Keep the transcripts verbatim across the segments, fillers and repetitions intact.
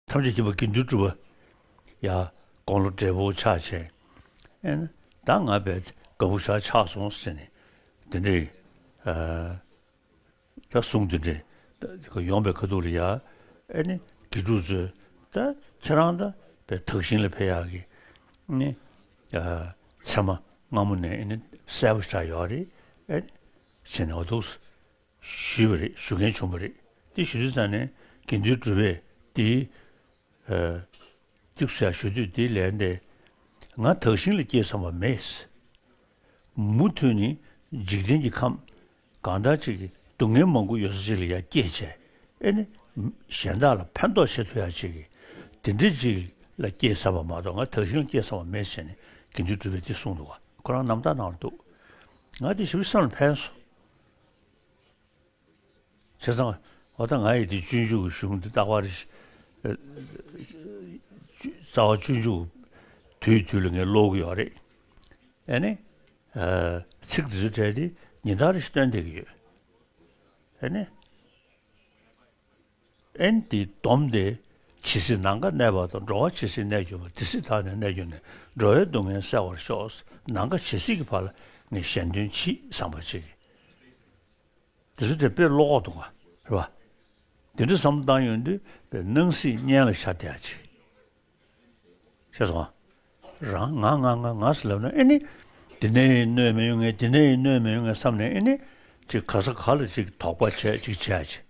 ཐམས་ཅད་མཁྱེན་པ་དགེ་འདུན་གྲུབ་པ་ཡ་དགུང་ལོ་བགྲེས་པོ་ཆགས་བྱས། ཨེ་ནི་ད་ང་བས་དགའ་བོ་ཞག་ཆགས་སོང་ཟེར་ནས་དེ་འདྲའི་ད་གསུང་དེ་འདྲའི་ད་ཡོང་པའི་ཁ་ཐུག་ལ་ཡ། ཨེ་ནི་དགེ་ཕྲུག་ཚོས་ད་ཁྱེད་རང་ད་བས་དག་ཞིང་ལ་ཕེབས་ཡག་གི་ནི་ཚད་མ་སྔ་མོ་ནས་ཨེ་ནི་གསལ་པོ་ཆགས་ཡོད་རེད། ཨེ་ནི་བྱས་ནས་འོ་འདུག་ཞུས་པ་རེད། ཞུ་མཁན་བྱུང་བ་རེད། དེ་ཞུ་དུས་ཙང་ནས་དགེ་འདུན་གྲུབ་པས་དེའི་ཨ་ཏིག་ཙམ་ཞུ་དུས་དེའི་ལན་དེ། ང་དག་ཞིང་ལ་སྐྱེས་བསམ་པ་མེད། མུ་མཐུད་ནས་འཇིག་རྟེན་གྱི་ཁམས་གང་ལྟར་ཅིག་གི་སྡུག་བསྔལ་མང་པོ་ཡོད་ས་ཅིག་ལ་ཡང་སྐྱེས་བྱས། ཨེ་ནི་གཞན་དག་ལ་ཕན་ཐོགས་བྱེད་ཐུབ་ཡག་ཅིག་གི་དེ་འདྲ་ཅིག་ལ་སྐྱེས་བསམ་པ་མ་གཏོགས་ང་དག་ཞིང་ལ་སྐྱེས་བསམ་པ་མེད་ཟེར་ནས་དགེ་འདུན་གྲུབ་པས་དེ་གསུངས་འདུག་ག་ཁོ་རང་རྣམ་ཐར་ནང་ལ་འདུག་ང་དེ་ཞེ་པོ་སེམས་ལ་ཕན་སོང་། བྱས་ཙང་འོ་ད་ང་ཡི་དེ་སྤྱོད་འཇུག་གི་གཞུང་འདི་རྟག་པར་རྩ་བ་སྤྱོད་འཇུག་དུས་དུས་ལ་ངས་ཀློག་གི་ཡོད་རེད། ཨེ་ནི་ཚིག་འདི་ཚོ་བྲལ་ཏེ་ཉིན་ལྟར་རེ་ཞིག་སྟོན་བསྡད་ཀྱི་ཡོད། ཨེ་ནི། ཨེ་ནི་དེའི་སྡོམ་དེ། ཇི་སྲིད་ནམ་མཁའ་གནས་པ་དང་། འགྲོ་བ་ཇི་སྲིད་གནས་གྱུར་པ། དེ་སྲིད་བདག་ནི་གནས་གྱུར་ནས། འགྲོ་བའི་སྡུག་བསྔལ་བསལ་བར་ཤོག་ནམ་མཁའ་ཇི་སྲིད་ཀྱི་བར་ལ་ངས་གཞན་དོན་མཆིས་བསམ་པ་ཅིག་དེ་ཚོ་དེ་དཔེ་ཀློག་འདུག་ག་རེད་པ། དེ་འདྲ་བསམ་བློ་བཏང་ཡོང་དུས་དཔེ་སྣང་སྲིད་གཉེན་ལ་ཤར་བསྡད་ཡག་ཅིག་ཤེས་སོང་ང་། རང་ང་ང་ང་ང་ཟེར་ལབ་ན་ཨེ་ནི། འདི་ནས་ཡིན་གནོད་མི་ཡོང་ངས། འདི་ནས་ཡིན་གནོད་མི་ཡོང་ངས་བསམ་ནས་ཨེ་ནི། ཅིག་ག་ས་ག་ལ་ཅིག་དོགས་པ་བྱས་ཅིག་བྱས་ཅིག་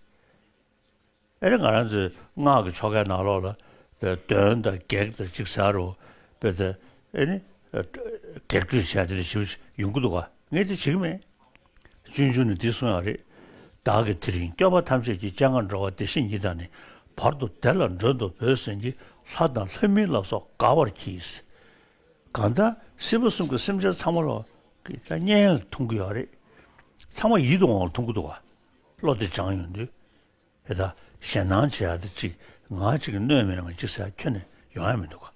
ཨེ་ནི་ང་རང་ཚོའི་སྔགས་ཀྱི་ཆོ་གའི་ནང་ལོགས་ལ་དཔེ་གདོན་དང་བགེགས་དང་ཅིག་ཟེར་རོ། དཔེ་དེ་ཨེ་ནི་བགེགས་སྐྲོད་བྱས་དེ་འདྲ་ཞིག་ཡོང་གི་འདུག་ག་ངས་དེ་བྱེད་ཀྱི་མེད། སྤྱོད་འཇུག་ནས་འདི་གསུངས་ཡོད་རེད། བདག་གིས་དེ་རིང་སྐྱོབ་པ་ཐམས་ཅད་ཀྱི། སྤྱན་སྔར་འགྲོ་བ་བདེ་གཤེགས་ཉིད་དང་ནི། བར་དུ་བདེ་ལ་མགྲོན་དུ་བོས་ཟིན་གྱི། ལྷ་དང་ལྷ་མིན་ལ་སོགས་དགའ་བར་གྱིས། གང་ལྟར་སྲིད་པ་གསུམ་གྱི་སེམས་ཅན་ཚང་མ་ལ་གི་ད་སྙན་ལ་ཐུང་གི་ཡོད་རེད། ཚང་མ་ཡིད་དུ་འོང་བར་ཐུང་གི་འདུག་ག་བློ་དེ་སྦྱངས་ཡོང་དུས། དེ་ལྟར་ཞེད་སྣང་བྱེད་ཡག་དེ་གཅིག་ང་གཅིག་གིས་གནོད་མི་ཡོང་བ་གཅིག་ཟེར་ཡག་ཁྱོན་ནས་ཡོང་ཡག་མི་འདུག་ག་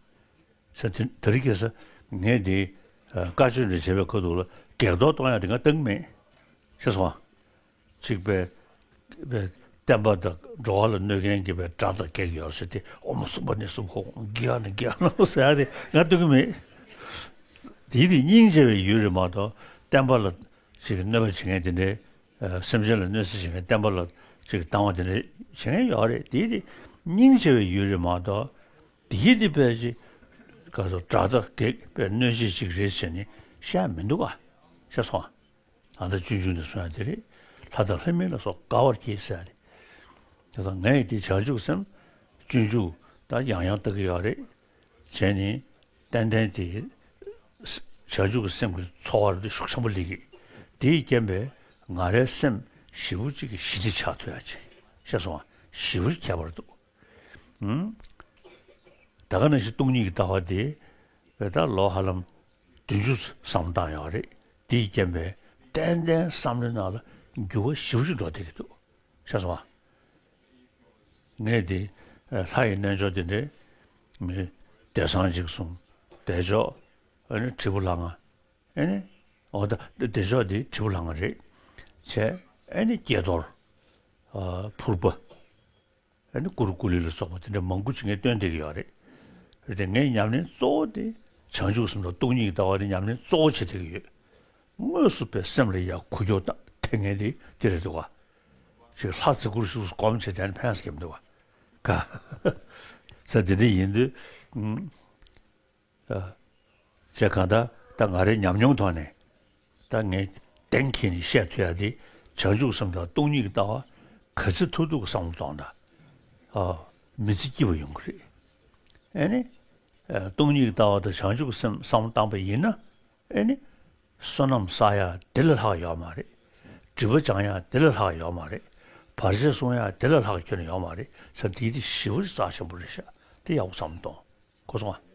ས་དེ་དེ་རིང་ཁ་སང་ངས་དེ་བཀའ་ཆོས་འདྲ་བྱེད་པའི་ཁ་ཐུག་ལ་བགེགས་གཏོར་གཏོང་ཡག་དེ་ང་བཏང་གི་མེད། ཤེས་སོང་ང་། གཅིག་པའི་པའི་བསྟན་པ་དང་འགྲོ་བ་ལ་གནོད་མཁན་གྱི་པའི་དགྲ་དང་བགེགས་ཡོད་ཟེར་ཏེ། ཨོཾ་སུ་པ་ཎི་སུ་ཧོ། གི་ཨ་ནི་གི་ཨ་ནི་ཟེར་ཡག་དེ་ང་བཏང་གི་མེད། དེ་དེ་སྙིང་རྗེ་བའི་ཡུལ་རེད་མ་གཏོགས་བསྟན་པ་ལ་ཅིག་གནོད་པ་བྱེད་མཁན་དེ་འདྲའི། ཨ་སེམས་ཅན་ལ་གནོད་འཚེ་བྱེད་མཁན་བསྟན་པ་ལ་ཅིག་སྡང་བ་དེ་འདྲ་བྱེད་མཁན་ཡོད་རེད། དེ་དེ་སྙིང་རྗེ་བའི་ཡུལ་རེད་མ་གཏོགས་དེ་དེ་དཔེ་ཅིག་ག་ཚོད་དགྲ་དང་བགེགས་དཔེ་གནོད་བྱེད་ཅིག་རེད་ཟེར་ནས་བཤད་མི་འདུག་ག་ཤེས་སོང་ང་། ད་ལྟ་སྤྱོད་འཇུག་ནས་གསུངས་ཡག་དེ་རེད། ལྷ་དང་ལྷ་མིན་ལ་སོགས་དགའ་བར་གྱིས་ཟེར་ཡག་རེད། དེ་ཙང་ངས་དེ་བྱང་ཆུབ་སེམས་སྤྱོད་འཇུག་ད་ཡང་ཡང་ལྟ་གི་ཡོད་རེད། བྱས་ནས་ཏན་ཏན་དེ་བྱང་ཆུབ་ཀྱི་སེམས་ཀྱི་ཚོར་བ་དེ་ཤུགས་ཆེན་པོ་སླེབས་ཀྱི། དེའི་རྐྱེན་པས་ང་རའི་སེམས་ཞེ་པོ་ཅིག་གི་ཞི་བདེ་ཆགས་ཐུབ་ཡག་ཅིག་ཤེས་སོང་ང་། ཞེ་པོ་ཅིག་ཁྱད་པར་འདུག་ཨུམ། ད་ག་ནང་བཞིན་སྟོང་ཉིད་ཀྱི་ལྟ་བ་དེ་བས་ད་ལོ་ཧ་ལམ་བདུན་ཅུ་བསམ་བློ་བཏང་ཡོད་རེད། དེའི་རྐྱེན་པས་ཏན་ཏན་བསམ་བློའི་ནང་ལ་འགྱུར་བ་ཞེ་པོ་ཅིག་འགྲོ་བསྡད་ཀྱི་འདུག་ཤེས་སོང་ང་། ངས་དེ་ལྷ་ཡི་རྣལ་འབྱོར་དེ་འདྲའི་མི་བདེ་གསང་འཇིགས་གསུམ། བདེ་མཆོག་ཨ་ནི་དྲིལ་བུ་ལྷ་ང་། ཨ་ནི་འོ་ད་བདེ་མཆོག་དེ་དྲིལ་བུ་ལྷ་ང་རེད། བྱས་ཨ་ནི་ཀྱེ་རྡོར། ཨ་ཕུར་པ། ཨ་ནི་ཀུ་རུ་ཀུ་ལི་ལ་སོགས་པ་དེ་འདྲ་མང་པོ་ཅིག་ངས་སྟོན་བསྡད་ཀྱི་ཡོད་རེད། རེད་དེ་ངའི་ཉམས་ལེན་གཙོ་བོ་དེ་བྱང་ཆུབ་སེམས་དང་སྟོང་ཉིད་ཀྱི་ལྟ་བ་དེ་ཉམས་ལེན་གཙོ་བོ་བྱེད་བསྡད་ཀྱི་ཡོད། དངོས་སུ་པའི་སེམས་ལ་ཡ་འགུལ་སྐྱོད་དང་དེ་ངས་དེ་དེ་རེད་འདུག་ག་ཅིག་ལྷ་བརྩི་བཀུར་ཤུགས་སུ་སྒོམ་བྱེད་དེ་ནི་ཕན་སྐྱེམ་འདུག་ག་ས་དེ་འདྲ་ཡིན་དུས། ཨ། བྱས་གང་ལྟར་ད་ང་རའི་ཉམས་མྱོང་ཐོག་ནས་ད་ངས་གཏན་འཁེལ་ནས་བཤད་ཐུབ་ཡག་དེ་བྱང་ཆུབ་སེམས་དང་སྟོང་ཉིད་ཀྱི་ལྟ་བ་ག་ཚོད་ཐུབ་ཐུབ་ཀྱི་བསམ་བློ་གཏོང་དང་། ཨ། མི་ཚེ་སྐྱིད་པ་ཡོང་གི་རེད། ཨེ་ནི། ཨ་སྟོང་ཉིད་ཀྱི་ལྟ་བ་དང་བྱང་ཆུབ་ཀྱི་སེམས་བསམ་བློ་བཏང་པ་ཡིན་ན། ཨེ་ནི། བསོད་ནམས་བསགས་ཡག་དེ་ལས་ལྷག་ཡོད་མ་རེད། སྒྲིབ་པ་སྦྱང་ཡག་དེ་ལས་ལྷག་ཡོད་མ་རེད། བར་ཆད་སྲུང་ཡག་དེ་ལས་ལྷག་ཁྱོན་ནས་ཡོད་མ་རེད། ས་དེའི་དེ་ཞེ་པོ་ཅིག་རྩ་ཆེན་པོ་རེད་ཤག་དེ་ཡག་པོ་བསམ་བློ་གཏོང་། གོ་སོང་ང་།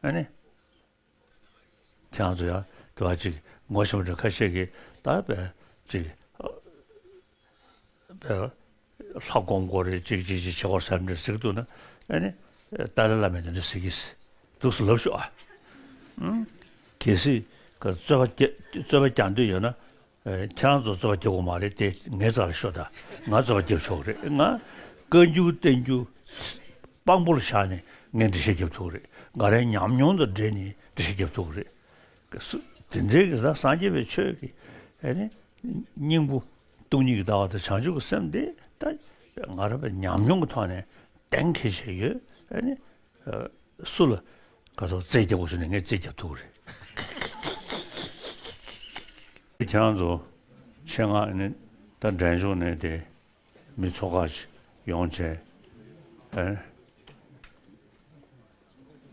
ཨ་ནི། ཁྱེད་རང་ཚོ་ཡང་དེ་བ་ཅིག་ངོ་ཤེས་པ་འདྲ་ཁ་ཤས་ཀྱིས་ད་བས་ཅིག་བས་ལྷ་སྒོམ་དགོས་རེད། ཅིག་ཅིག་ཅིག་བྱེད་དགོས་ཟེར་འདྲ་ཟེར་གྱི་འདུག་ན། ཨ་ནི་ཏཱ་ལའི་བླ་མས་དེ་འདྲ་ཟེར་གྱི་འདུག་སེ་ལབ་ཤོག་ཨ། ཨང་། གལ་སྲིད་ཀྱི་རྩོད་པ་རྒྱག་རྩོད་པ་རྒྱག་འདོད་ཡོད་ན། ཨེ། ཁྱེད་རང་ཚོ་རྩོད་པ་རྒྱབ་དགོས་མ་རེད་དེ། ངའི་རྩ་ལ་ཤོག་དང་། ང་རྩོད་པ་རྒྱབ་ཆོག་གི་རེད། ང་བཀའ་འགྱུར་བསྟན་འགྱུར་དཔང་པོ་ལ་བཞག་ནས་ངས་འགྲེལ་བཤད་རྒྱབ་ཐུབ་ཀྱི་རེད། འགའ་རེས་ཉམས་མྱོང་དང་འབྲེལ་ནས་འགྲེལ་བཤད་རྒྱབ་ཐུབ་ཀྱི་རེད། སུ་དེ་འདྲའི་གི་ད་སངས་རྒྱས་པའི་ཆོས་ཀྱི། ཨེ་ནི། སྙིང་པོ་སྟོང་ཉིད་ཀྱི་ལྟ་བ་དང་བྱང་ཆུབ་ཀྱི་སེམས་དེ་ད་ང་རང་པའི་ཉམས་མྱོང་གི་ཐོག་ནས་གཏན་འཁེལ་བྱས་ཡོད། ཨེ་ནི། སུ་ལ་ག་ཚོད་རྩོད་རྒྱག་དགོས་ཟེར་ནས་ངས་རྩོད་རྒྱག་ཐུབ་ཀྱི་རེད། ཁྱེད་རང་ཚོ་ཆེད་མངགས་ནས་ད་འབྲས་ལྗོངས་ནས་དེ་མི་ཚོགས་ཁག་ཅིག་ཡོང་བྱས། ཨེ།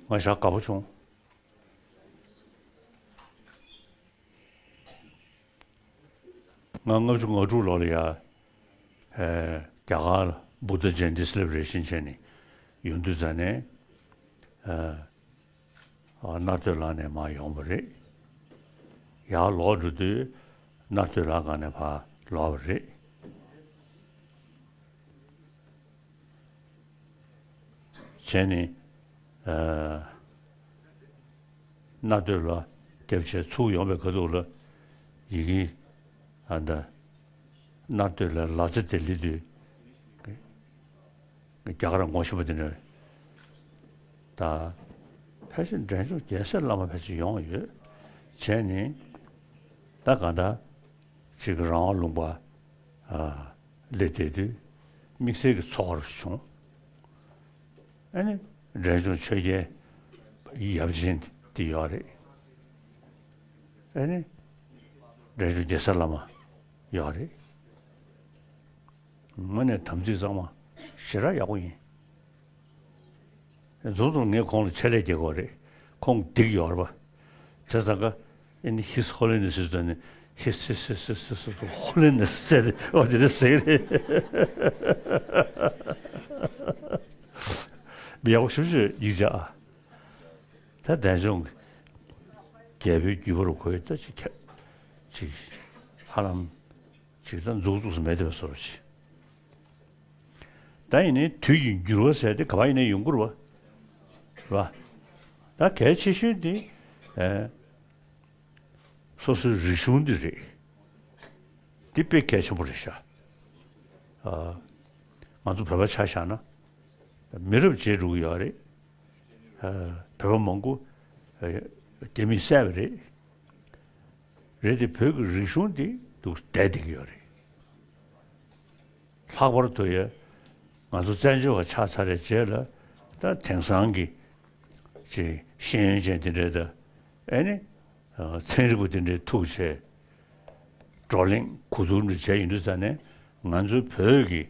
ང་ཞག་དགའ་པོ་བྱུང་། ང་ལྔ་བཅུ་ང་དྲུག་ལོ་ལ་ཡ། ཨེ། རྒྱ་གར་ལ་Buddha Jayanti celebration བྱས་ནས་ཡོང་དུས་ཙ་ནས། ཨེ། ཨ། རྣ་ཐོས་ལགས་ནས་མར་ཡོང་བ་རེད། ཡར་ལོག་འགྲོ་དུས་རྣ་ཐོས་ལགས་སྒང་ནས་ཕར་ལོག་པ་རེད། བྱས་ནས། ཨ། རྣ་ཐོས་ལགས་རྒྱབ་བྱས་ཚུར་ཡོང་བའི་ཁ་ཐུག་ལ་ཡི་གེ། ཨ། ད་རྣ་ཐོས་ལགས་ལ་ཙི་དེ་ལི་དུས། རྒྱ་གར་ངོ་ཤེས་པ་དེ་འདྲ། ད་ཕལ་ཆེར་འབྲས་ལྗོངས་རྒྱལ་སྲས་བླ་མ་ཕལ་ཆེར་ཡོང་ཡོད། བྱས་ནས་ད་གང་ལྟར་ཅིག་རང་དབང་ལུང་པ། ཨ། ལ་བསྡད་དུས་དམིགས་བསལ་གྱི་ཚོར་བ་བྱུང་། ཨ་ནི་འབྲས་ལྗོངས་ཆོས་རྒྱལ་ཡབ་ཆེན་དེ་ཡོད་རེད། ཨ་ནི་འབྲས་ལྗོངས་རྒྱལ་སྲས་བླ་མ་ཡོད་རེད། དངོས་གནས་དམ་ཚིག་གཙང་མ་ཞེ་དྲག་ཡག་པོ་ཡིན། རྫོང་དུ་ངས་ཁོང་ལ་ཆེད་ལས་རྒྱག་གི་རེད། ཁོང་སྡིག་ཡོད་རེད་པ། བྱས་ཙང་ཀ་ཨེ་ནི་His Holiness ཟེར་ནས། His His His His His Holiness ཟེར་ཏེ། འོ་དེ་འདྲ་ཟེར་གི་རེད། མི་ཡག་པོ་ཞེ་པོ་ཅིག་ཡིན་ཤག་ཨ། ད་འབྲས་ལྗོངས་རྒྱལ་པོའི་རྒྱུད་པ་རུ་ཁོས་ད་ཅིག་ཁྱབ་ཅིག་ཧ་ལམ་ཅིག་ད་འཛུགས་འཛུགས་སུ་མེད་པའི་བཟོ་འདྲ་ཅིག། ད་ཡིན་ནའི་དུས་ཀྱི་འགྱུར་བ་ཟེར་དེ་ག་པར་ཡིན་ནའི་ཡོང་གི་རེད་པ། རེད་པ། ད་གལ་ཆེ་ཤོས་དེ། ཨེ། སོ་སོའི་རིག་གཞུང་འདི་རེད། འདི་དཔེ་གལ་ཆེན་པོ་རེད་ཤག། ཨ། ང་ཚོ་བོད་པ་ཆ་བཞག་ན་མི་རབས་བརྗེ་འགྲོ་གི་ཡོད་རེད། ཨ། བོད་པ་མང་པོ་རྒྱ་མིས་བསད་པ་རེད། རེད་དེ་བོད་ཀྱི་རིག་གཞུང་འདི་འདུག་བསྡད་བསྡད་ཀྱི་ཡོད་རེད། ལྷག་པར་དུ་ཡ་ང་ཚོ་བཙན་བྱོལ་བ་ཆགས་ཚར་བའི་རྗེས་ལ། ད་དེང་སང་གི་ཅིག་ཤེས་ཡོན་ཅན་དེ་འདྲའི། ད་ཨེ་ནི་ཚན་རིག་པ་དེ་འདྲའི་ཐུག་བྱས། བགྲོ་གླེང་གོ་བསྡུར་འདྲ་བྱས་ཡོང་དུས་ཙ་ནས། ང་ཚོའི་བོད་ཀྱི།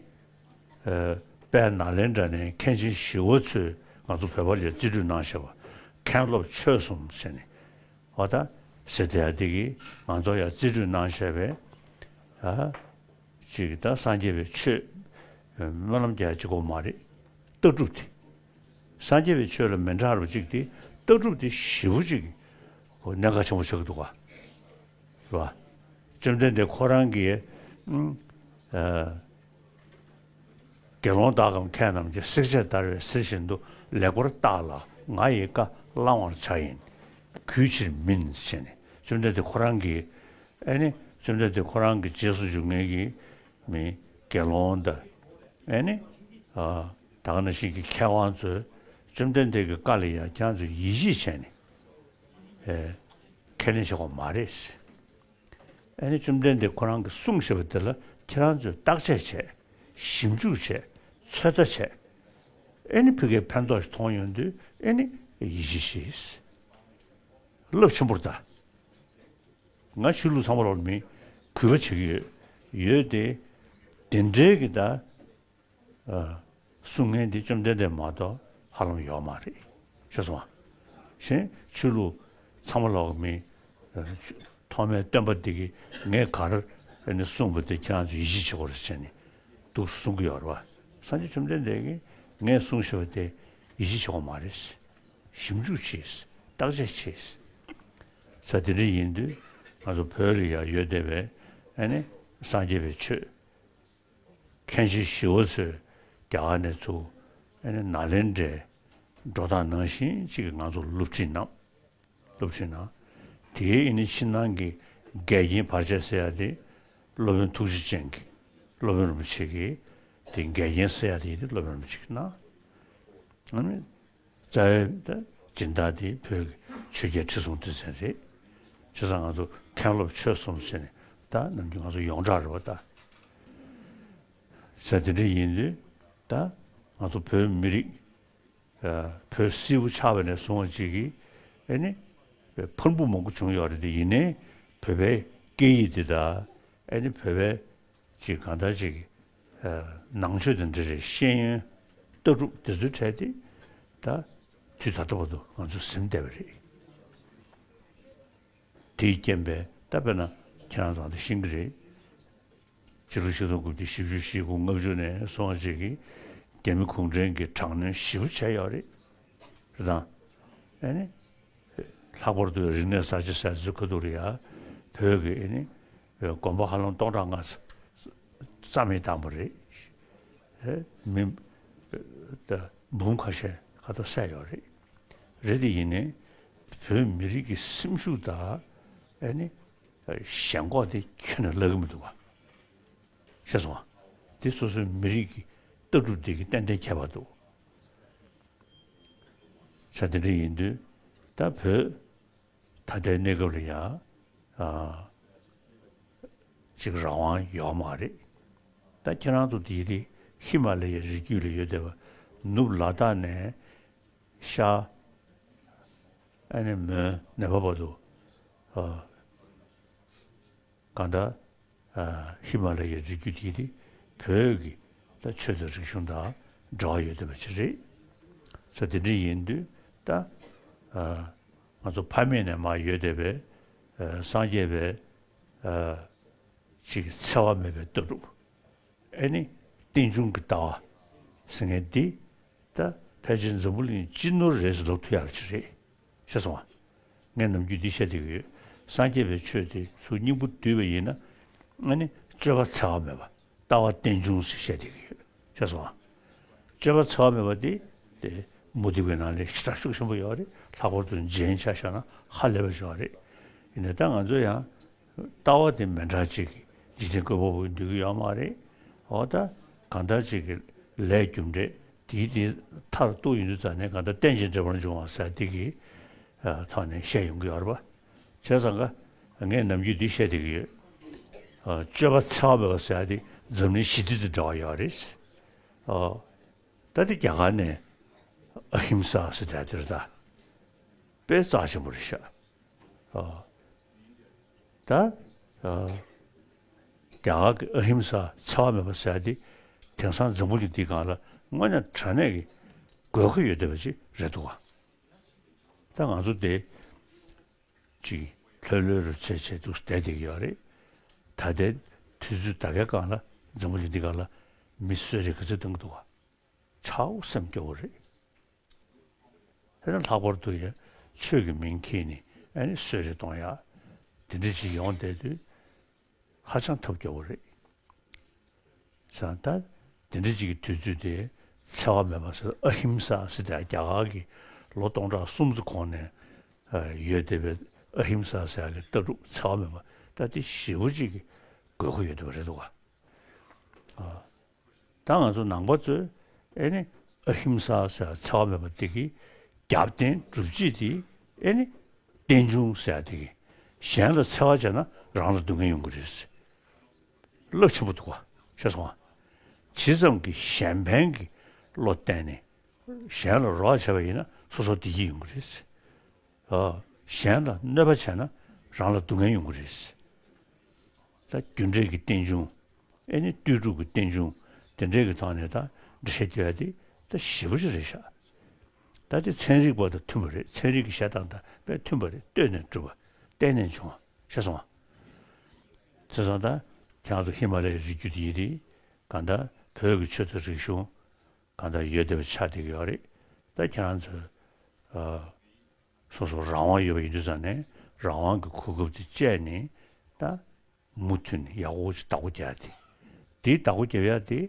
ཨ། དཔལ་ནཱ་ལེནྡྲ་ནས་མཁན་ཆེན་ཞི་བ་འཚོས་ང་ཚོ་བོད་པ་ལ་རྩིས་སྤྲོད་གནང་བཞག་པ། མཁན་སློབ་ཆོས་གསུམ་ཟེར་ནས། འོ་ད་ཟེར་དེ་ཡ་དེ་གིས་ང་ཚོ་ཡ་རྩིས་སྤྲོད་གནང་བཞག་པའི། ཨ། ཅིག་ད་སངས་རྒྱས་པའི་ཆོས་སྨོན་ལམ་རྒྱག་ཅིག་དགོས་མ་རེད། ལྟ་གྲུབ་དེ། སངས་རྒྱས་པའི་ཆོས་ལ་མི་འདྲ་བ་ཅིག་དེ། ལྟ་གྲུབ་དེ་ཞེ་པོ་ཅིག་གོ་གནད་འགག་ཆེན་པོ་ཆགས་ཀྱི་འདུག་ག། རེད་པ། བཅོམ་ལྡན་འདས་ཁོ་རང་གིས། ཨ། དགེ་སློང་དག་གམ་མཁས་རྣམས་ཀྱིས། བསྲེག་བཅད་བརྡར་བའི་གསེར་བཞིན་དུ། ལེགས་པར་བརྟགས་ལ་ང་ཡི་བཀའ་བླང་བར་བྱ་ཡིན། གུས་ཕྱིར་མིན། ཟེར་ནས་བཅོམ་ལྡན་འདས་ཁོ་རང་གིས། ཨེ་ནི་བཅོམ་ལྡན་འདས་ཁོ་རང་གི་རྗེས་སུ་འཇུག་མཁན་གྱི་མི་དགེ་སློང་དང་། ཨེ་ནི། ཨ། ད་ག་ནང་བཞིན་གྱི་མཁས་དབང་ཚོས་བཅོམ་ལྡན་འདས་ཀྱི་བཀའ་ལ་ཡང་ཁྱེད་རང་ཚོས་ཡིད་ཆེས་བྱས་ནས། ཨེ། ཁས་ལེན་བྱེད་དགོས་མ་རེད། ཨེ་ནི་བཅོམ་ལྡན་འདས་ཁོ་རང་གིས་གསུངས་བཞག་པ་དེ་ལ་ཁྱེད་རང་ཚོས་བརྟག་དཔྱད་བྱས། ཞིབ་འཇུག་བྱས། ཚོད་ལྟ་བྱས། ཨེ་ནི་ཕ་གིར་ཕན་ཐོགས་ཤིག་མཐོང་ཡོང་དུས། ཨེ་ནི་ཡིད་ཆེས་བྱེད། རླབས་ཆེན་པོ་རེད་ད། ང་ཆོས་ལུགས་ཚང་མ་ལོག་མི་གུས་པ་བྱེད་ཀྱི་ཡོད། ཡོད་དེ། དེ་འདྲའི་གི་ད། ཨ། གསུང་མཁན་དེ་བཅོམ་ལྡན་འདས་མ་གཏོགས་ཧ་ལམ་ཡོད་མ་རེད། ཤེས་སོང་ང་། གཞན་ཆོས་ལུགས་ཚང་མ་ལོག་མི། ཨ། ཐོག་མའི་སྟོན་པ་འདི་གིས་ངས་ག་རེ་ནས་གསུངས་པ་དེ་ཁྱེད་རང་ཚོས་ཡིད་ཆེས་བྱེད་དགོས་རེད་ཟེར་ནས་འདུག་གསུང་གི་ཡོད་རེད་པ། སངས་རྒྱས་བཅོམ་ལྡན་འདས་ཀྱིས་ངས་གསུངས་བཞག་པ་དེ་ཡིད་ཆེས་བྱེད་དགོས་མ་རེད། ཞིབ་འཇུག་བྱེད། བརྟག་དཔྱད་བྱེད། ས་དེ་འདྲ་ཡིན་དུས་ང་ཚོ་བོད་ལ་ཡང་ཡོད་བསྡད་པའི། ཨ་ནི་སངས་རྒྱས་པའི་ཆོས། མཁན་ཆེན་ཞི་བ་འཚོས་རྒྱ་གར་ནས་ཚུར། ཨ་ནི་ནཱ་ལེནྡྲའི་འགྲོ་སྟངས་ནང་བཞིན་ཅིག་གི་ང་ཚོར་སློབ་ཁྲིད་གནང་། སློབ་ཁྲིད་གནང་། དེའི་ཨ་ནི་ཕྱི་ནང་གི་ འགལ་རྐྱེན་བར་ཆད་སེལ་ཡ་དེ་སློབ་དཔོན་ཐུགས་རྗེ་ཅན་གྱི་སློབ་དཔོན་རིན་པོ་ཆེ་གིས་དེ་འགལ་རྐྱེན་སེལ་ཡ་དེ་ཡིན་དུས་སློབ་དཔོན་རིན་པོ་ཆེ་གིས་གནང་། ཨ་ནི། རྩ་བའི་ད་སྦྱིན་བདག་དེ་བོད་ཀྱི་ཆོས་རྒྱལ་ཁྲི་སྲོང་ལྡེ་བཙན་རེད། བྱས་ཙང་ང་ཚོ་མཁན་སློབ་ཆོས་གསུམ་ཟེར་ནས་ད་ནམ་རྒྱུན་ང་ཚོ་ཡོངས་གྲགས་རེད་པ་ད། ཟེར་དེ་འདྲ་ཡིན་དུས་ད་ང་ཚོ་བོད་མི་རིགས་ཨ་བོད་སིལ་བུ་ཆགས་པ་ནས་བཟུང་བ་ཅིག་གིས་ཨེ་ནི་ཕུང་པོ་མང་པོ་བྱུང་ཡོད་རེད་དེ་ཡིན་ནའི་བོད་པའི་སྐད་ཡིག་དེ་དང་ཨེ་ནི་བོད་པའི་ཅིག་གང་ལྟར་ཅིག་ཨ་ནང་ཆོས་དང་འབྲེལ་བའི་ཤེས་ཡོན་ལྟ་གྲུབ་དེ་ཚོའི་གྲས་དེ་ད་དུས་ད་ལྟ་བར་དུ་ང་ཚོས་ཟིན་བསྡད་པ་རེད། དེའི་རྐྱེན་པས་ད་དཔེར་ན་ཁྱེད་རང་ཚོ་ད་ཤེས་ཀྱི་རེད། ཕྱི་ལོ་ཆིག་སྟོང་དགུ་བརྒྱ་བཞི་བཅུ་ཞེ་དགུ་ལྔ་བཅུ་ནས་བཟུང་བ་ཅིག་གིས་རྒྱ་མི་གུང་ཁྲན་གྱིས་དྲག་གནོན་ཞེ་པོ་བྱས་ཡོད་རེད། རེད་དང་། ཨ་ནི། ལྷག་པར་དུ་རིག་གནས་གསར་བརྗེ་ཟེར་ཚུལ་ཁ་ཐུག་ལ་ཡ། བོད་ཀྱི་ཨ་ནི། དགོན་པ་ཧ་ལམ་སྟོང་ཕྲག་ལྔ་རྩ་མེད་བཏང་བ་རེད། ཨེ། མི། ད་འབུམ་ཁ་ཤས་ཁ་ཐག་བསད་ཡོད་རེད། རེད་དེ་ཡིན་ནའི། བོད་མི་རིགས་ཀྱི་སེམས་ཤུགས་དང་། ཨ་ནི། ཞེན་ཁོག་དེ་ཁྱོན་ནས་བརླག་གི་མི་འདུག་ག་ཤེས་སོང་ང་། འདི་སོ་སོའི་མི་རིགས་ཀྱི་ལྟ་གྲུབ་འདི་གི་ཏན་ཏན་ཁྱད་པར་འདུག་ཆ་དེ་འདྲ་ཡིན་དུས་ད་བོད་ད་ལྟའི་གནས་སྐབས་ལ་ཡང་ཨ་ཅིག་རང་དབང་ཡོད་མ་རེད། ད་ཁྱེད་རང་ཚོ་འདི་རི་ཧི་མ་ལ་ཡའི་རི་རྒྱུད་ལ་ཡོད་བསྡད་པ་ནུབ་ལ་དྭགས་ནས་ཤར་ཨ་ནི་མོན་ནེ་པ་བར་དུ་ཨ། གང་ལྟར། ཨ། ཧི་མ་ལ་ཡའི་རི་རྒྱུད་དེ་དེ་བོད་ཀྱི་ད་ཆོས་དང་རིག་གཞུང་དང་འབྲེལ་བ་ཡོད་བསྡད་པ་ཅིག་རེད། ས་དེ་འདྲ་ཡིན་དུས་ད། ཨ། ང་ཚོ་ཕ་མེས་ནས་མར་ཡོད་བསྡད་པའི། ཨ། སངས་རྒྱས་པའི། ཨ། ཅིག་འཚེ་བ་མེད་པའི་ལྟ་གྲུབ། ཨེ་ནི། རྟེན་འབྱུང་གི་ལྟ་བ། ཟེར་མཁན་འདི། ད་ཕལ་ཆེར་འཛམ་བུ་གླིང་སྤྱི་ནོར་རེད་ཟེར་ལབ་ཐུབ་ཡག་ཅིག་རེད། ཤེས་སོང་ང་། ངས་ནམ་རྒྱུན་འདི་བཤད་བསྡད་ཀྱི་ཡོད། སངས་རྒྱས་པའི་ཆོས་དེ་ཚུར་སྙིང་པོ་བསྡུས་པ་ཡིན་ན། ཨ་ནི་སྤྱོད་པ་འཚེ་བ་མེད་པ། ལྟ་བ་རྟེན་འབྱུང་ཟེར་བཤད་བསྡད་ཀྱི་ཡོད། ཤེས་སོང་ང་། སྤྱོད་པ་འཚེ་བ་མེད་པ་དེ་དེ་མུ་སྟེགས་པའི་ནང་ལས་ཞེ་དྲག་ཤུགས་ཆེན་པོ་ཡོད་རེད། ལྷག་པར་དུ་རྗེན་ཆ་བཞག་ན་ཧ་ལས་པ་ཞིག་ཡོད་རེད། ཡིན་ནའི་ད་ང་ཚོ་ཡང་ལྟ་བ་དེ་མི་འདྲ་ཅིག་འཇིག་རྟེན་བཀོད་པ་པོ་འདུས་ཀྱི་ཡོད་མ་རེད། འོ་ད་གང་ལྟར་ཅིག་གི་ལས་རྒྱུ་འབྲས་དེའི་དེ་མཐར་གཏུགས་ཡིན་དུས་ཙང་ནས་གང་ལྟར་རྟེན་ཅིང་འབྲེལ་པར་འབྱུང་བ་ཟེར་དེ་གི་ཐོག་ནས་བཤད་ཡོང་གི་ཡོད་རེད་པ། བྱས་ཙང་ཀ་ངས་ནམ་རྒྱུན་འདི་བཤད་བསྡད་ཀྱི་ཡོད། སྤྱོད་པ་འཚེ་བ་མེད་པ་ཟེར་ཡ་དེ་འཛམ་གླིང་ཞི་བདེ་དང་འབྲེལ་བ་ཡོད་རེད། ད་དེ་རྒྱ་གར་ནས་ཨ་ཧིམ་ས་ཟེར་ཡ་དེ་རེད་ད། དཔེ་རྩ་ཆེན་པོ་རེད་ཤག་ཨ། ད། ཨ། རྒྱ་གར་གྱི་ཨ་ཧིམ་ས་འཚེ་བ་མེད་པ་ཟེར་ཡ་དེ་དེང་སང་འཛམ་བུ་གླིང་འདིའི་སྒང་ལ་དངོས་གནས་དྲང་གནས་ཀྱི་དགོས་མཁོ་ཡོད་བསྡད་པ་ཅིག་རེད་འདུག་ག་ད་ང་ཚོ་དེ་ཅིག་ལྷོད་ལྷོད་རུ་བྱས་བྱས་འདུག་བསྡད་བསྡད་ཀྱི་ཡོད་རེད། ད་ལྟའི་དུས་ཚོད་ད་གའི་སྒང་ལ་འཛམ་བུ་གླིང་འདིའི་སྒང་ལ་མི་གསོད་རེས་ག་ཚོད་གཏོང་གི་འདུག་ག་ཆའོ་སེམས་སྐྱོ་བོ་རེད། དེ་ནས་ལྷག་པར་དུ་ཡང་ཆོས་ཀྱི་མིང་འཁྱེར་ནས་ཨ་ནི་གསོད་རེས་གཏོང་ཡག་དེ་འདྲ་ཅིག་ཡོང་བསྡད་དུས་ཧ་ཅང་ཐབས་སྐྱོ་བོ་རེད། བྱས་ཙང་ད་དེ་འདྲ་ཅིག་གི་དུས་ཚོད་དེ་འཚེ་བ་མེད་པ་ཟེར་ཨ་ཧིམ་ས་ཟེར་དེ་རྒྱ་གར་གྱི་ལོ་སྟོང་ཕྲག་གསུམ་ཙམ་གོང་ནས་ཡོད་བསྡད་པའི་ཨ་ཧིམ་ས་ཟེར་ཡག་གི་ལྟ་གྲུབ་འཚེ་བ་མེད་པ་ད་དེ་ཞེ་པོ་ཅིག་གི་དགོས་མཁོ་ཡོད་བསྡད་པ་རེད་འདུག་ག་ད་ང་ཚོ་ནང་པ་ཚོས་ཨེ་ནི་ཨ་ཧིམ་ས་ཟེར་འཚེ་བ་མེད་པ་དེ་གི་རྒྱབ་རྟེན་སྒྲུབ་བྱེད་དེ་ཨེ་ནི་རྟེན་འབྱུང་ཟེར་དེ་གི་གཞན་ལ་འཚེ་བ་བྱས་ན་རང་ལ་སྡུག་བསྔལ་ཡོང་གི་རེད། རླབས་ཆེན་པོ་འདུག་ག་ཤེས་སོང་ང་། ཇི་ཙམ་གྱི་གཞན་ཕན་གྱི་བློ་བརྟེན་ནས་གཞན་ལ་རོགས་བྱས་པ་ཡིན་ན་སོ་སོར་བདེ་སྐྱིད་ཡོང་གི་རེད། ཨ། གཞན་ལ་གནོད་པ་བྱས་ན་རང་ལ་སྡུག་བསྔལ་ཡོང་གི་རེད། ད་རྒྱུ་འབྲས་ཀྱི་རྟེན་འབྱུང་། ཨེ་ནི་ལྟོས་གྲུབ་ཀྱི་རྟེན་འབྱུང་དེ་འདྲའི་གི་ཐོག་ནས་ད་འགྲེལ་བཤད་རྒྱག་ཡ་དེ་ད་ཞེ་པོ་ཅིག་རེད་ཤག་ད་དེ་ཚན་རིག་པ་དང་མཐུན་པ་རེད། ཚན་རིག་གི་བཤད་སྟངས་དང་དཔེ་མཐུན་པ་རེད། ལྟོས་ནས་གྲུབ་པ། བརྟེན་ནས་བྱུང་བ། ཤེས་སོང་ང་། བྱས་ཙང་ད་ཁྱེད་རང་ཚོ་ཧི་མ་ལ་ཡའི་རི་རྒྱུད་དེ་ཡིན་དེ་གང་ལྟར་བོད་ཀྱི་ཆོས་དང་རིག་གཞུང་གང་ལྟར་ཡོད་བསྡད་པ་ཆགས་བསྡད་ཀྱི་ཡོད་རེད། ད་ཁྱེད་རང་ཚོས་ཨ། སོ་སོ་རང་དབང་ཡོད་པ་ཡིན་དུས་ཙང་ནས་རང་དབང་གི་གོ་སྐབས་དེ་སྤྱད་ནས་ད་མུ་མཐུད་ནས་ཡག་པོ་ཅིག་བདག་པོ་རྒྱག་ཡ་དེ། དེའི་བདག་པོ་རྒྱབ་ཡ་དེ་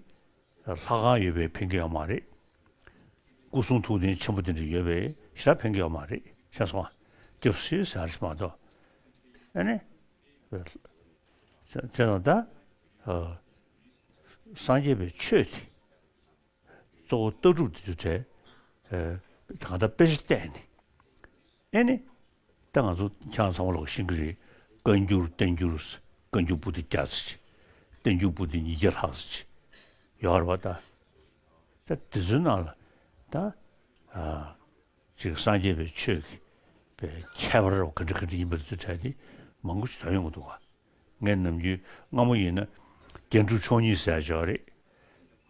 ལྷ་ཁང་ཡོད་པས་ཕན་གྱི་ཡོད་མ་རེད། སྐུ་གསུང་ཐུགས་རྟེན་ཆེན་པོ་དེ་འདྲ་ཡོད་པས་ཞེ་དྲག་ཕན་གྱི་ཡོད་མ་རེད། ཤེས་སོང་ང་། སྐྱབས་སུ་ཟེར་ཡ་ཞིག་མ་གཏོགས། ཨ་ནི། བྱས་ཙང་ད། ཨ། སངས་རྒྱས་པའི་ཆོས་དེ། གཙོ་བོ་ལྟ་གྲུབ་དེ་ཚོ་བྲལ། ཨ། གང་ལྟར་དཔེ་ཆ་བལྟས་ནས། ཨེ་ནི། ད་ང་ཚོ་ཁྱེད་རང་ཚང་མ་ལོག་ཤེས་ཀྱི་རེད། བཀའ་འགྱུར་བསྟན་འགྱུར། བཀའ་འགྱུར་པོ་ཏི་བརྒྱ་ཙམ་ཅིག་བསྟན་འགྱུར་པོ་ཏི་ཉིས་བརྒྱ་ལྷག་ཙམ་ཅིག་ཡོད་རེད་པ་ད། ད་དེ་ཚོའི་ནང་ལ་ད། ཨ། ཅིག་སངས་རྒྱས་པའི་ཆོས་ཀྱི་པའི་ཁྱད་པར་ག་འདྲ་ག་འདྲ་ཡིན་པ་དེ་ཚོ་བྲལ་ཏེ་མང་པོ་ཞིག་ཐོན་ཡོང་གི་འདུག་ག་ངས་ནམ་རྒྱུན་སྔ་མོ་ཡིན་ན་རྒྱན་དྲུག་མཆོག་གཉིས་ཟེར་ཡག་ཅིག་ཡོད་རེད།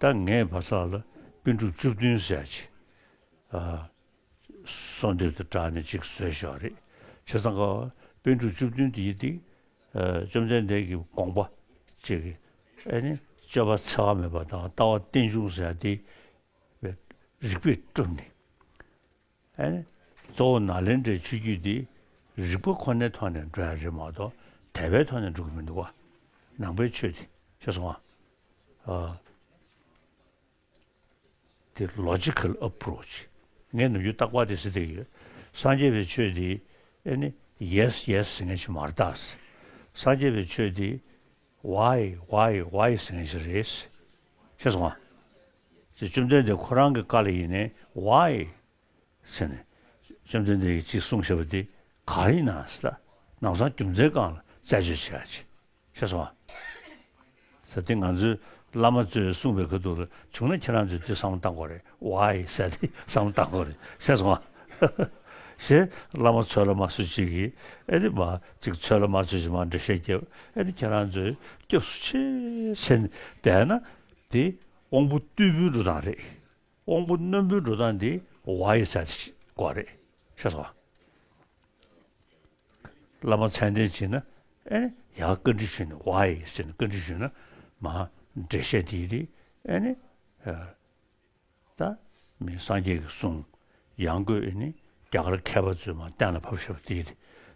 ད་ངས་ཕ་ས་ལ་པཎ་གྲུབ་བཅུ་བདུན་ཟེར་ཡག་ཅིག་ཨ། གསོལ་འདེབས་དང་སྦྲགས་ནས་ཅིག་བཟོས་བཞག་རེད། བྱས་ཙང་ཀ་པཎ་གྲུབ་བཅུ་བདུན་དེ་ཡི་དེ། ཨ། བཅོམ་ལྡན་འདས་ཀྱི་དགོངས་པ་ཅིག་ཨེ་ནི་སྤྱོད་པ་འཚེ་བ་མེད་པ་དང་ལྟ་བ་རྟེན་འབྱུང་ཟེར་ཡག་དེ་རིགས་པས་བསྒྲུབས་ནས། ཨེ་ནི་གཙོ་བོ་ནཱ་ལེནྡྲའི་ཆོས་བརྒྱུད་འདི་རིགས་པ་ཁོ་ནའི་ཐོག་ནས་འགྲོ་ཡག་རེད་མ་གཏོགས་དད་པའི་ཐོག་ནས་འགྲོ་གི་མི་འདུག་ག་ནང་པའི་ཆོས་དེ་ཤེས་སོང་ང་། ཨ། དེ་logical approach། ངས་ནམ་རྒྱུན་རྟག་པར་དེ་ཟེར་བསྡད་ཀྱི་ཡོད། སངས་རྒྱས་པའི་ཆོས་དེ་ཨེ་ནི་yes yes ཟེར་མཁན་ཞིག་མ་རེད་ད། སངས་རྒྱས་པའི་ཆོས་དེ་why why why ཟེར་མཁན་ཞིག་རེད། ཤེས་སོང་ང་། ཅེས་བཅོམ་ལྡན་འདས་ཁོ་རང་གི་བཀའ་ལ་ཡིན་ནའི་why ཟེར་ནས། བཅོམ་ལྡན་འདས་ཀྱིས་ཅིག་གསུངས་བཞག་པ་དེ་ག་རེ་ཡིན་ན་ཟེར་ད། ལམ་སང་རྒྱུ་མཚན་སྒང་ལ་རྩད་གཅོད་བྱེད་ཡག་ཅིག་ཤེས་སོང་ང་། ཟེར་དེ་ང་ཚོའི་བླ་མ་ཚོས་གསུངས་པའི་ཁ་ཐུག་ལ་བྱུང་ན་ཁྱེད་རང་ཚོས་དེ་བསམ་བློ་བཏང་དགོས་རེད། why ཟེར་དེ་བསམ་བློ་བཏང་དགོས་རེད། ཤེས་སོང་ང་། ཞེས་བླ་མ་ཚོད་ལ་མ་ཚོད་ཅིག་གིས་ཨེ་དེ་མ་ཅིག་ཚོད་ལ་མ་ཚོད་ཅིག་མ་འགྲེལ་བཤད་རྒྱབ། ཨེ་དེ་ཁྱེད་རང་ཚོས་སྐྱབས་སུ་མཆི་ཟེར་ནས་བསྡད་ན་དེ་དབང་པོ་རྟུལ་པོའི་འགྲོ་སྟངས་རེད། དབང་པོ་རྣོན་པོའི་འགྲོ་སྟངས་འདི་why ཟེར་དེ་དགོས་རེད། ཤེས་སོང་ང་། བླ་མ་མཚན་ལྡན་བྱས་ན་ཨེ་ནི་ཡང་བཀའ་འདྲི་ཞུས་ནས་why ཟེར་ནས་བཀའ་འདྲི་ཞུས་ན་མ་འགྲེལ་བཤད་དེ་ཡི་དེ་ཨེ་ནི་ད་མི་སངས་རྒྱས་ཀྱི་གསུང་ཡང་སྒོས་ཨེ་ནི་རྒྱ་གར་མཁས་པ་ཚོས་མ་གཏན་ལ་ཕབ་བཞག་པ་དེ་ཡི་དེ་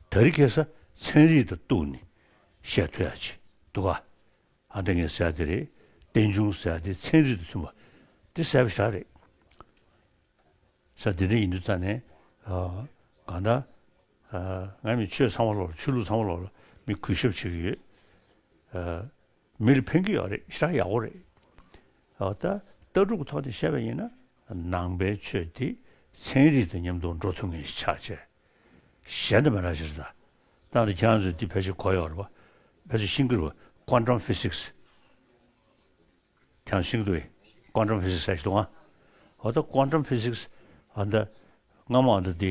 ད་རེས་ཁ་སང་ཚན་རིག་དང་གཏུགས་ནས་བཤད་ཐུབ་ཡག་ཅིག་འདུག་ག་ཨ་ད་ངས་ཟེར་ཡག་དེ་རེད། རྟེན་འབྱུང་ཟེར་ཡག་དེ་ཚན་རིག་དང་མཐུན་པ་དེ་གསལ་པོ་ཞེ་དྲག་རེད། ས་འདི་འདྲ་ཡིན་དུས་ཙང་ནས། ཨ། གང་ལྟར། ཨ། ང་མི་ཆོས་ཚང་མ་ལོག་ལ་ཆོས་ལུགས་ཚང་མ་ལོག་ལ་མི་གུས་ཞབས་བྱེད་ཀྱི་ཡོད། ཨ། མི་ལ་ཕན་གྱི་ཡོད་རེད། ཞེ་དྲག་ཡག་པོ་རེད། ཨ། ད་ལྟ་གྲུབ་ཀྱི་ཐོག་ནས་བཤད་པ་ཡིན་ན་ནང་པའི་ཆོས་དེ་ཚན་རིག་དང་མཉམ་དུ་འགྲོ་ཐུབ་མཁན་ཞིག་ཆགས་བྱས། གཞན་དང་མི་འདྲ་ཞིག་རེད་ད། ད་ཁྱེད་རང་ཚོས་འདི་ཕལ་ཆེར་གོ་ཡོད་རེད་པ། ཕལ་ཆེར་ཤེས་ཀྱི་རེད་པ། Quantum physics། ཁྱེད་ཤེས་འདུག་གས། Quantum physics ཟེར་ཞིག་འདུག་ཨ། འོ་ད་Quantum physics ཨ་འདི་སྔ་མོ་ཨ་འདི་འདི་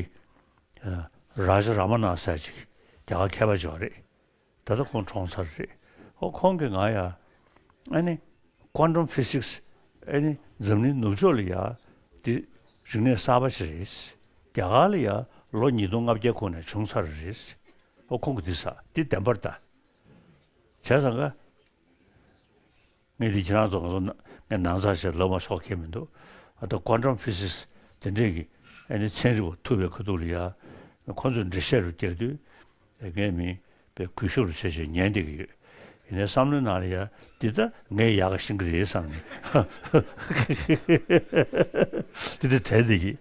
ཨ་Rajaramana ཟེར་ཅིག་རྒྱ་གར་མཁས་པ་ཅིག་ཡོད་རེད། ད་ལྟ་ཁོང་གྲོངས་ཚར་རེད། ཨོ་ཁོང་གིས་ང་ཡ་ཨ་ནི་Quantum physics ཨ་ནི་འཛམ་གླིང་ནུབ་ཕྱོགས་ལ་ཡ་འདི་རིག་གནས་གསར་པ་ཞིག་རེད། རྒྱ་གར་ལ་ཡ་ལོ་ཉིས་སྟོང་ལྔ་བརྒྱ་གོང་ནས་བྱུང་ཚར་རེད། ཨོ་ཁོང་གིས་འདི་ཟེར་འདི་བདེན་པ་རེད་ད། བྱས་ཙང་ཀ་ངས་འདི་ཁྱེད་རང་ཚོ་ག་ཚོད་ན་ངས་ནང་ཚགས་བྱས་ལབ་མ་ཆོག་མཁན་མི་འདུག་ཨ་ད་Quantum physics དེ་འདྲས་ཀྱི་ཨ་ནི་ཚན་རིག་པ་ཐུབ་པའི་ཁ་ཐུག་ལ་ཡ་ཁོ་ཚོས་འགྲེལ་བཤད་རུ་བརྒྱབ་དུས་ངས་མི་པའི་གུས་ཞབས་རུ་བྱས་བྱས་ཉན་བསྡད་ཀྱི་ཡོད། ཡིན་ནའི་བསམ་བློའི་ནང་ལ་ཡ་འདི་ད་ངས་ཡག་ག་ཤེས་ཀྱི་རེད་བསམ་ནས་འདི་འདྲ་དྲན་བསྡད་ཀྱི།